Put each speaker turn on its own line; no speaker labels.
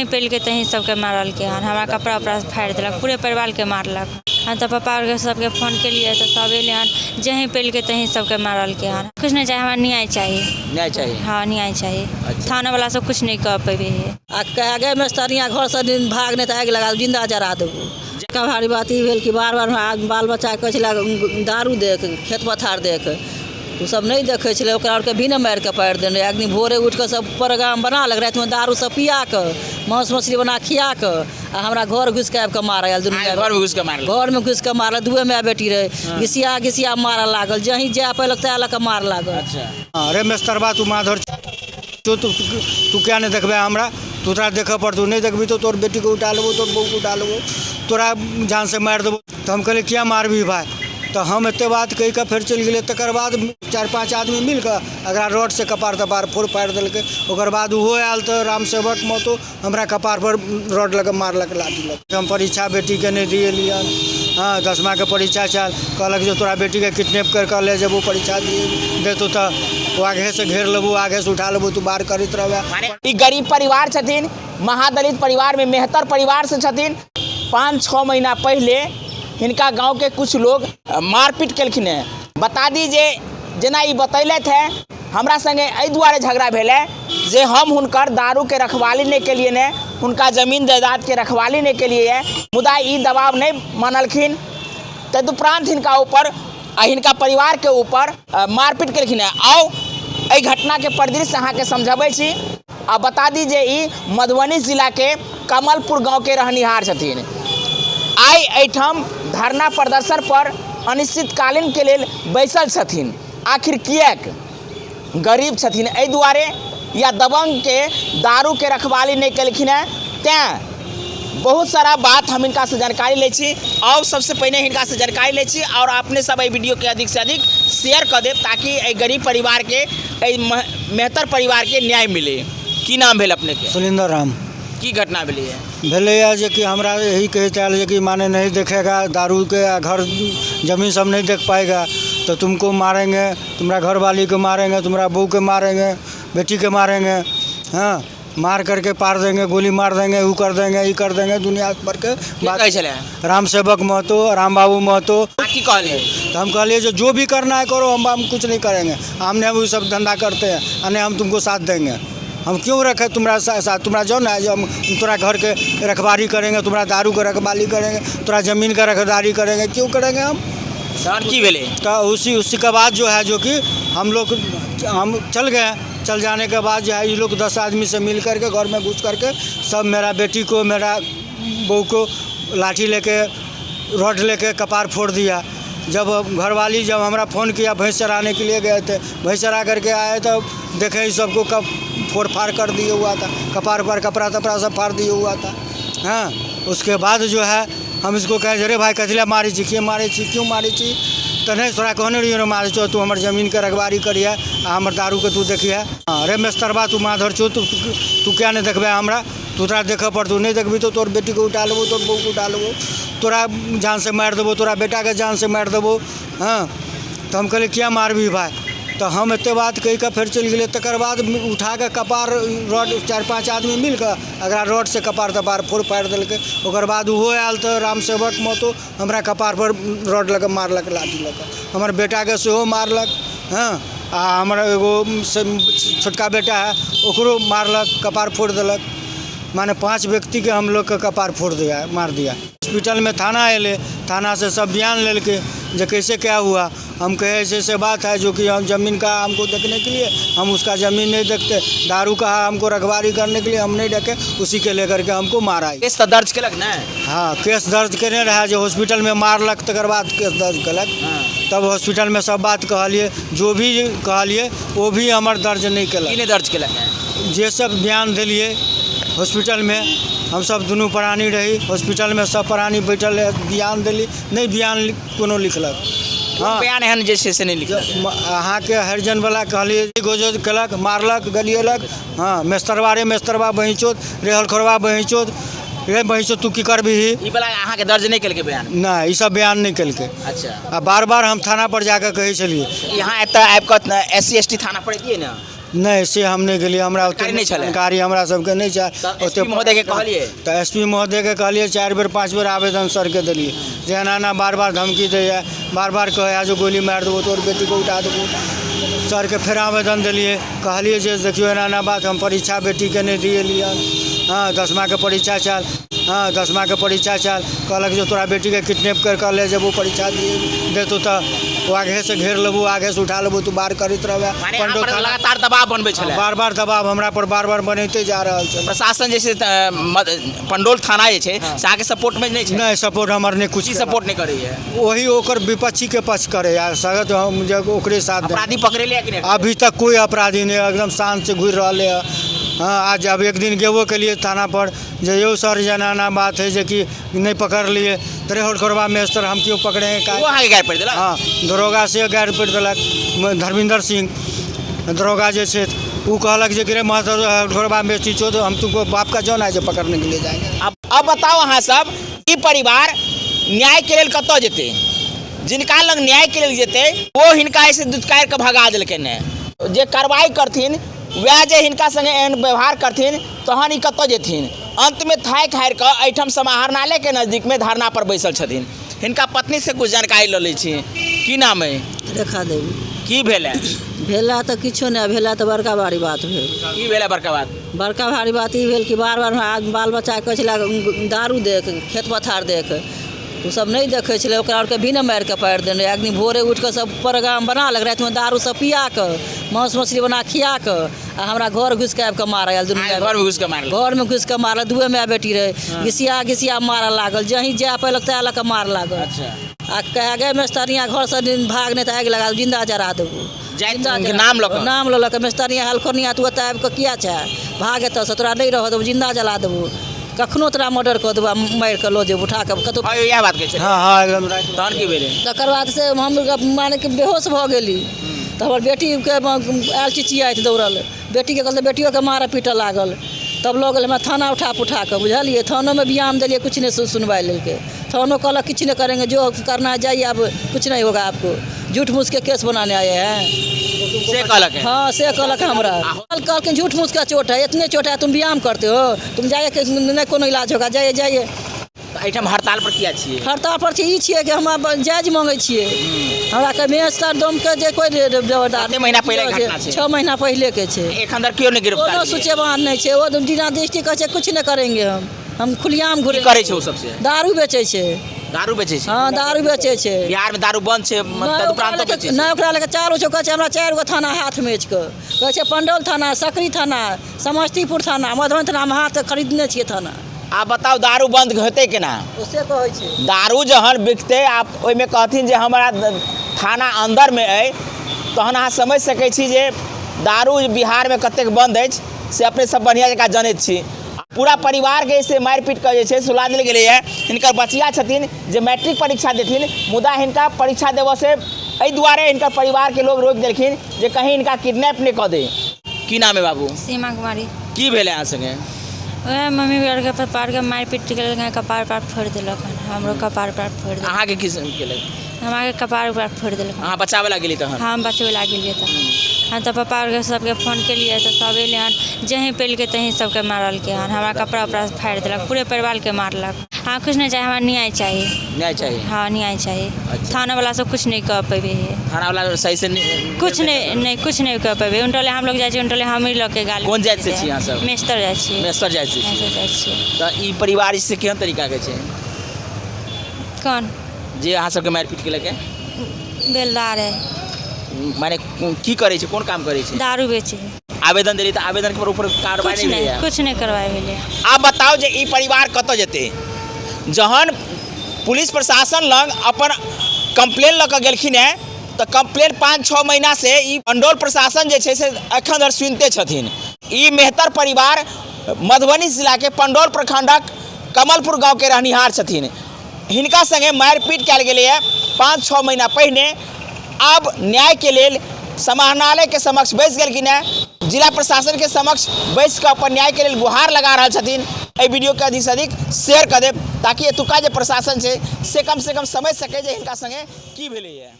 जहीं पेलकै तहीं सबके मारलकै हन। हमरा कपड़ा उपड़ा फाड़ि देलक, पूरे परिवारके मारलक हन। तऽ पप्पा आरके सबके फोन केलियै तऽ सब एलै हन। जहीं पेलकै तहीं सबके मारलकै हन। किछु नहि चाही हमरा, न्याय चाही।
न्याय चाही?
हँ, न्याय चाही।
अच्छा।
थानावला सब किछु नहि कऽ पबै है।
आ कहे गे मेस्तानिया, घरसँ भाग, नहि तऽ आगि लगा देबौ, जिन्दा जरा देबौ। बड़का भारी बात ई भेल कि बार बार हमरा बाल बच्चा कहै छलै, दारू देख, खेत पथार देख। ओ सब नहि देखै छलै। ओकरा आरके भी ने मारिके पारि देने। एक दिन भोरे उठि कऽ सब प्रोग्राम बना लेलक, रातिमे दारू सब पिया कऽ, मांस मछली बना खिया कऽ आ हमरा घर घुसि कऽ आबि कऽ मारय आयल दुनू।
अहाँके घरमे घुसि कऽ मारलक?
घरमे घुसि कऽ मारलक। दुए माय बेटी रहै। घिसिया घिसिया मारऽ लागल। जहीं जाय पैलक तै लऽ कऽ मार लागल।
अच्छा।
अरे मेस्तरबा, तू माधर तू तू तू किया नहि देखबै हमरा? तू तोरा देखऽ पड़तौ। नहि देखबही तऽ तोर बेटीके उठा लेबौ, तोर बहूके उठा लेबौ, तोरा जानसँ मारि देबौ। तऽ हम कहलियै, किया मारबही भाय? तऽ हम एतेक बात कहि कऽ फेर चलि गेलियै। तकर बाद चारि पाँच आदमी मिल कऽ एकरा रॉडसँ कपार तपार फोड़ फाड़ि देलकै। ओकर बाद ओहो आयल तऽ रामसेवक महतो हमरा कपारपर रॉड लऽ कऽ मारलक, लाठी लऽ कऽ। हम परीक्षा बेटीके नहि दिएलियनि। हँ, 10माके परीक्षा छल। कहलक जे तोरा बेटीके किडनैप करि कऽ ले जेबौ, परीक्षा दिए देतौ तऽ ओ आगेसँ घेर लेबौ, आगेसँ उठा लेबौ, तू बार करैत रहबे।
माने ई गरीब परिवार छथिन, महादलित परिवारमे मेहतर परिवारसँ छथिन। 5-6 महीना पहिले हिनका गाँवके कुछ लोग मारपीट केलखिन हेँ। बता दी जे जेना ई बतैलथि हेँ, हमरा संगे एहि दुआरे झगड़ा भेलै जे हम हुनकर दारूके रखवाली नहि केलियनि हेँ, हुनका जमीन जायदादके रखवाली नहि केलियै हेँ। मुदा ई दबाव नहि मानलखिन, तदुपरान्त हिनका ऊपर आ हिनका परिवारके ऊपर मारपीट केलखिन हेँ। आउ, एहि घटनाके परिदृश्य अहाँके समझबै छी। आ बता दी जे ई मधुबनी जिलाके कमलपुर गाँवके रहनिहार छथिन। आइ एहिठाम धरना प्रदर्शन पर अनिश्चितकालीनके लेल बैसल छथिन। आखिर किएक? गरीब छथिन एहि दुआरे या दबंगके दारूके रखवाली नहि केलखिन हेँ तैँ? बहुत सारा बात हम हिनकासँ जानकारी लै छी। आउ, सबसँ पहिने हिनकासँ जानकारी लै छी आओर अपने सब एहि वीडियोके अधिकसँ अधिक शेयर कऽ देब ताकि एहि गरीब परिवारके, एहि मेहतर परिवारके न्याय मिले। की नाम भेल अपनेके?
सुलिंदर राम।
की घटना भेलैए?
भेलैए जे कि हमरा यही कहैत आयल जे कि माने नहीं देखेगा दारू के आ घर जमीन सब नहीं देख पाएगा तो तुमको मारेंगे, तुम्हारा घर वाली को मारेंगे, तुम्हारा बहू के मारेंगे, बेटी के मारेंगे, हाँ, मार करके पार देंगे, गोली मार देंगे, वो कर देंगे, ये कर देंगे, दुनिया भर के
के
बात।
कहै छलै?
राम सेवक महतो, राम बाबू महतो।
अहाँ की कहलियै?
तो हम कहलिए जो जो भी करना है करो, हम कुछ नहीं करेंगे। हमने वो सब धंधा करते हैं और नहीं हम तुमको साथ देंगे। हम क्यों रखे तुम्हारा साथ? तुम्हारा जो ना है जो हम तोरा घर के रखवारी करेंगे, तुम्हारा दारू के रखवाली करेंगे, तोरा जमीन का रखवारी करेंगे, क्यों करेंगे हम?
तहन की भेलै?
तो उसी उसी के बाद जो है जो कि हम लोग हम चल गए। चल जाने के बाद जो है ये लोग 10 आदमी से मिल करके घर में घुस करके सब मेरा बेटी को, मेरा बहू को लाठी लेके, रॉड लेके कपार फोड़ दिया। जब घरवाली जब हमरा फ़ोन किया, भैंस चराने के लिए गए थे, भैंस चरा करके आए तो देखे इस सबको कब फोड़ फाड़ कर दिए हुआ था, कपार पर कपड़ा तपड़ा सब फाड़ दिए हुआ था। हाँ, उसके बाद जो है हम इसको कहे, अरे भाई, कथी लए मारै छी? के मारै छी? क्यों मारै छी? तऽ नहि, तोरा कहने रहियो ने मारै छौ। तू हमर जमीनके रखवारी करिहे आ हमर दारूके तू देखिहे। अरे मेस्तरबा, तू माधर छौ, तू तू किया नहि देखबै हमरा? तू तोरा देखऽ पड़तौ। नहि देखबही तऽ तोर बेटीके उठा लेबौ, तोर बहूके उठा लेबौ, तोरा जानसँ मारि देबौ, तोरा बेटाके जानसँ मारि देबौ। हँ, तऽ हम कहलियै, किया मारबही भाय? तऽ हम एतेक बात कहि कऽ फेर चलि गेलियै। तकर बाद उठा कऽ कपार रॉड चारि पाँच आदमी मिल कऽ एकरा रॉडसँ कपार तपार फोड़ फाड़ि देलकै। ओकर बाद ओहो आयल तऽ रामसेवक महतो हमरा कपारपर रॉड लऽ कऽ मारलक, लाठी लऽ कऽ। हमर बेटाके सेहो मारलक। हँ, आ हमर एगो से छोटका बेटा है, ओकरो मारलक, कपार फोड़ि देलक। माने पाँच व्यक्तिके हम लोगके कपार फोड़ दिया, मार दिया। हॉस्पिटलमे थाना अयलै, थानासँ सब बयान लेलकै जे कैसे क्या हुआ। हम कहे, ऐसे ऐसे बात है जो कि हम ज़मीन का हमको देखने के लिए, हम उसका ज़मीन नहीं देखते, दारू का हमको रखवारी करने के लिए, हम नहीं देखे, उसी के लेकर के हमको मारा।
केस तऽ दर्ज केलक ने?
हाँ, केस दर्ज केने रहए जे हॉस्पिटलमे मारलक, तकर बाद केस दर्ज केलक। तब हॉस्पिटलमे सब बात कहलियै, जो भी कहलियै ओ भी हमर दर्ज नहि
की
केलक।
नहि दर्ज केलक है?
जे सब बयान देलियै हॉस्पिटलमे, हमसब दुनू प्राणी रही हॉस्पिटलमे, सब प्राणी बैठल रहै, बयान देली, नहि बयान कोनो लिखलक। हँ।
बयान एहन जे छै से नहि लिखलक?
अहाँके हरिजनवला कहलियै, गोजो केलक, मारलक, गलिएलक। हँ, मेस्तरबा रे, मेस्तरबा बहिंचोद रे, हलखोरबा बहिंचोद रे, बहिंचोद, तू की करबिही?
ई वाला अहाँके दर्ज नहि केलकै बयान?
नहि, ई सब बयान नहि केलकै।
अच्छा।
आ बार बार हम थाना पर जाकऽ कहै छलियै।
यहाँ एतऽ आबि कऽ एस सी एस टी थाना पर अयतियै ने?
नहि, से हम नहि गेलियै, हमरा ओते
जानकारी नहि छलै।
जानकारी हमरा सबके नहि छै।
तऽ SP महोदयके कहलियै?
तऽ एस पी महोदयके कहलियै, 4 बेर 5 बेर आवेदन सरके देलियै जे एना एना बार बार धमकी दैए, बार बार कहैए जे गोली मारि देबो, तोहर बेटीके उठा देबो। सरके फेर आवेदन देलियै, कहलियै जे देखियौ एना एना बात, हम परीक्षा बेटीके नहि दिएलियै। हँ, 10माके परीक्षा छल। हँ, 10माके परीक्षा छल। कहलक जे तोरा बेटीके किडनैप करि कऽ ले जेबो, परीक्षा दिए देतौ तऽ ओ आगेसँ घेर लेबो, आगेसँ उठा लेबो, तू बार करैत रहबे।
माने अहाँ पर लगातार दबाव बनबै छलै?
बार बार दबाव हमरा पर बार बार बनैते जा रहल छल।
प्रशासन जे छै, पंडौल थाना जे छै से अहाँके सपोर्टमे नहि छै?
नहि, सपोर्ट हमर नहि कुछ।
की सपोर्ट नहि करैए?
वही ओकर विपक्षीके पक्ष करैए, सगत हम जे ओकरे साथ दे।
अपराधी पकड़ेले कि नहि?
अभी तक कोई अपराधी नहीं, एकदम शांत से घुरि रहले है। हाँ, आज अब एक दिन गेबो के लिए थाना पर जे यौ सर, जेना एना बात है जे कि नहीं पकड़ लिए तरे होटखोरबा में सर, हम क्यों पकड़े हैं
ओ
का।
अहाँके गारि पड़ि देलक?
हाँ, दरोगा से गारि पड़ि देलक। धर्मेंद्र सिंह दरोगा जे छै, ओ कहलक जे रे होटखोरबा में चीचो तो हम तुमको बाप का जौन है जे पकड़ने के लिए जाएंगे।
अब बताउ अहाँ सब, ई परिवार न्यायके लेल कतऽ जेतै? जिनका लग न्यायके लेल जेतै ओ हिनका ऐसे दुत्कार कऽ भगा देलकनि हेँ। जे कार्रवाई करथिन वएह जे हिनका संगे एहन व्यवहार करथिन, तहन ई कतऽ जेथिन? अंतमे थाकि हारि कऽ एहिठाम समाहरणालयके नजदीकमे धरना पर बैसल छथिन। हिनका पत्नीसँ कुछ जानकारी लऽ लै छी। की नाम अइ?
रेखा देवी।
की भेल है?
भेला तऽ किछो नहि भेला, तऽ बड़का भारी बात भेल।
की भेल है बड़का बात?
बड़का भारी बात ई भेल कि बार बार हमरा बाल बच्चाके कहै छलै दारू देख, खेत पथार देख, ओ सब नहि देखै छलै। ओकरा आरके भी ने मारि कऽ पारि देने। एक दिन भोरे उठि कऽ सब प्रोग्राम बना लेलक, रातिमे दारू सब पिया कऽ, मांस मछली बना खिया कऽ आ हमरा घर घुसि कऽ आबि कऽ मारऽ आयल दुनू।
अहाँके घरमे घुसि कऽ मारलक?
घरमे घुसि कऽ मारल। दुए माय बेटी रहै। घिसिया घिसिया मारऽ लागल, जहीं जाय पैलक तै लऽ कऽ मार लागल। आ कहे गे मेस्तरिया, घरसँ भाग, नहि तऽ आगि लगा देबौ, जिन्दा जरा देबौ।
जाइत
जिन्दा
हुनके
जरा
नाम लऽ कऽ?
नाम लऽ लऽ कऽ, मेस्तरिया हलखोनिया, तू एतऽ आबि कऽ किया छै? भाग एतऽसँ, तोरा नहि रहऽ देबौ, जिन्दा जला देबौ, कखनो तोरा मर्डर कऽ देबौ आ मारि कऽ लऽ जेबौ उठा कऽ कतहु।
हँ, इएह बात कहै छै।
हाँ हाँ, एकदम राइट।
तहन की भेलै?
तकर बाद से हम माने कि बेहोश भऽ गेली, तऽ हमर बेटीके आयल चिचियाइत दौड़ल, बेटीके कहलकै, बेटियोके मारऽ पीटऽ लागल। तब लऽ गेल हमरा थाना उठा पुठा कऽ, बुझलियै? थानोमे बयान देलियै, किछु नहि सुनवाइ लेलकै। थानो कहलक किछु नहीं करेंगे, जो करना है जाइए, अब कुछ नहीं होगा, आपको झूठ मूठ के केस बनाने आए हैं।
से कहलक है?
हाँ, से कहलक हमरा। कहलखिन झूठ मूठ का चोट है, इतने चोट है, तुम व्यायाम करते हो, तुम जाइए, कि नहीं कोनो इलाज होगा, जाइए जाइए।
तऽ एहिठाम हड़ताल पर किया छियै?
हड़ताल पर छी, ई छियै कि हमरा जायज मांगै छियै, हमरा के मेस्तर डोमके जे कोइ जबरदार।
कते महीना पहिले घटना छै?
6 महीना पहिले के छै।
एखन धरि केओ नहि गिरफ्तार
कोनो
भेलै?
सुचेवान नहि छै। ओ दिना दृष्टि कहै छै कुछ नहि करेंगे हम, हम खुलियाम
की
घुरे।
करै छै ओ सबसे?
दारू बेचै छै।
दारू बेचै छै?
हँ, दारू बेचै छै।
बिहारमे दारू बंद छै।
नहि, ओकरा
तदुपरान्तो
लऽ
बेचै
कऽ
छै?
नहि, ओकरा लऽ कऽ चारू छै। कहै छै हमरा 4 गो थाना हाथमे अछि कऽ, कहै छै पंडौल थाना, सकरी थाना, समस्तीपुर थाना, मधुबनी थाना, हम हाथ खरीदने छियै थाना।
आब बताउ, दारू बंद हेतै केना?
ओ से कहै छै।
दारू जहन बिकतै आ ओहिमे कहथिन जे हमरा थाना अन्दरमे अइ, तहन अहाँ समझि सकै छी जे दारू बिहारमे कतेक बंद अछि, से अपने सब बढ़िआँ जकाँ जनैत छी। पूरा परिवारके से मारि पीट कऽ जे छै सुला देल गेलैए। हिनकर बचिया छथिन जे मैट्रिक परीक्षा देथिन, मुदा हिनका परीक्षा देबऽसँ एहि दुआरे हिनकर परिवारके लोग रोकि देलखिन जे कहीं हिनका किडनैप नहि कऽ दे। की नाम है बाबू?
सीमा कुमारी।
की भेलै अहाँ संगे?
वएह मम्मी आरके पप्पा आरके मारि पीट केलकै, कपार उपार फोड़ि देलक हन, हमरो कपार उपार फोड़ि देलक।
अहाँके की केलक?
हमरा कपार उपार फोड़ि देलक।
अहाँ बचाबै लए गेली तहन?
हम बचबै लए गेलियै तऽ हम तऽ पप्पा आरके सबके फोन केलियै तऽ सब एलै हन, जहीं पेलकै तहीं सबके मारलकै हन। हमरा कपड़ा उपड़ा फाड़ि देलक, पूरे परिवारके मारलक। हमरा किछु नहि चाही, हमरा न्याय चाही।
न्याय चाही?
हँ, न्याय चाही।
अच्छा।
थाना वाला सब कुछ नहीं कर पेबे है।
थाना वाला सही से
कुछ नहीं, नहीं, कुछ नहीं कर पेबे। उनटले हम लोग जाइ छियै, उनटले हमही लोग के गाली।
कोन जाति से छी अहाँ सब?
मेस्तर जाइ छियै।
मेसर जाइ छी?
मेस्तर जाइ छियै।
तऽ ई परिवार से केहन तरीकाके छै?
कौन?
जे अहाँ सबके मारि पीट केलक है।
बेलदार है।
माने की करै छै, कोन काम करै छै?
दारू बेचे है।
आवेदन देली तऽ आवेदन के ऊपर कार्रवाई
कुछ
नहि
नहीं
भेलैए?
कुछ नहीं करवाए भेलै।
आब बताउ जे ई परिवार कतऽ जेतै? जहन पुलिस प्रशासन लग अपन कंप्लेन लऽ कऽ गेलखिन हेँ तऽ कंप्लेन 5-6 महीनासँ ई पंडौल प्रशासन जे छै से एखन धरि सुनिते छथिन। ई मेहतर परिवार मधुबनी जिलाके पंडौल प्रखंडक कमलपुर गाँवके रहनिहार छथिन। हिनका संगे मारिपीट कयल गेलैए 5-6 महीना पहिने। आब न्यायके लेल समाहरणालयके समक्ष बैस गेलखिन हेँ, जिला प्रशासनके समक्ष बैस कऽ अपन न्यायके लेल गुहार लगा रहल छथिन। एहि वीडियोके अधिकसँ अधिक शेयर कऽ देब ताकि एतुका जे प्रशासन छै से कमसँ कम समझि सकै जे हिनका संगे की भेलैए।